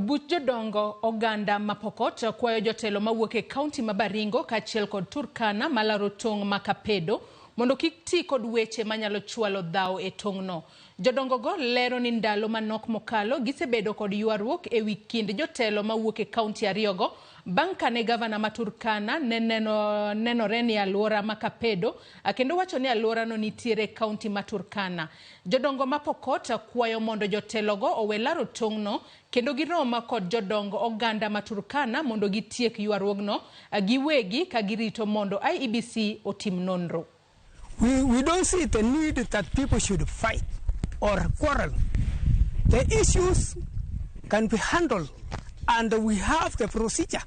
Buch jodongo oganda ma Pokot kwayo jotelo mawuok e kaunti ma Baringo kaachiel kod Turkana malaro tong' ma Kapedo mondo kik ti kod weche manyalo chwalo dhawo e tong'no. Jodongogo lero ni ndalo manok mokalo gisebedo kod ywaruok e wi kind jotelo mawuok e kaunti ariyogo bang' kane gavana ma Turkana ne neno, nenore ni alwora ma Kapedo kendo wacho ni alworano nitiere e kaunti ma Turkana. Jodongo ma Pokot kwayo mondo jotelogo owe laro tong'no kendo girom kod jodong oganda ma Turkana mondo gitiek ywaruogno giwegi ka girito mondo IEBC otim nonro. We don't see the need that people should fight or quarrel. The issues can be handled, and we have the procedure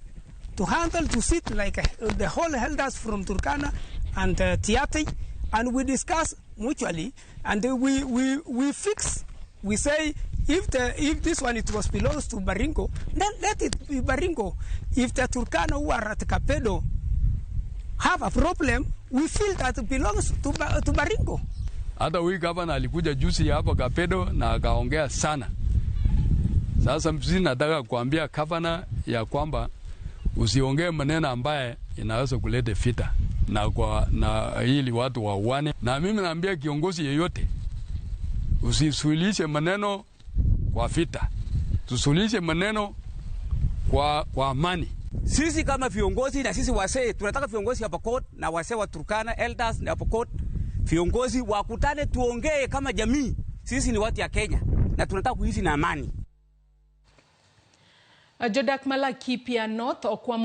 to handle, to sit like the whole elders from Turkana and Tiaty, and we discuss mutually, and we fix. We say if this one it was belongs to Baringo, then let it be Baringo. If the Turkana who are at Kapedo have a problem, we feel that it belongs to Baringo. Hata huyu gavana alikuja juzi hapa Kapedo na akaongea sana. Sasa mimi nataka kuambia gavana ya kwamba usiongee maneno ambaye inaweza kuleta vita na kwa na ili watu wauane. Na mimi naambia kiongozi yeyote usisuluhishe maneno kwa vita, tusuluhishe maneno kwa amani. Sisi kama viongozi na sisi wasee tunataka viongozi wa Pokot na wasee wa Turkana elders na Pokot, viongozi wakutane, tuongee kama jamii. Sisi ni watu ya Kenya na tunataka kuishi na amani. Jodak ma Laikipia North okwamo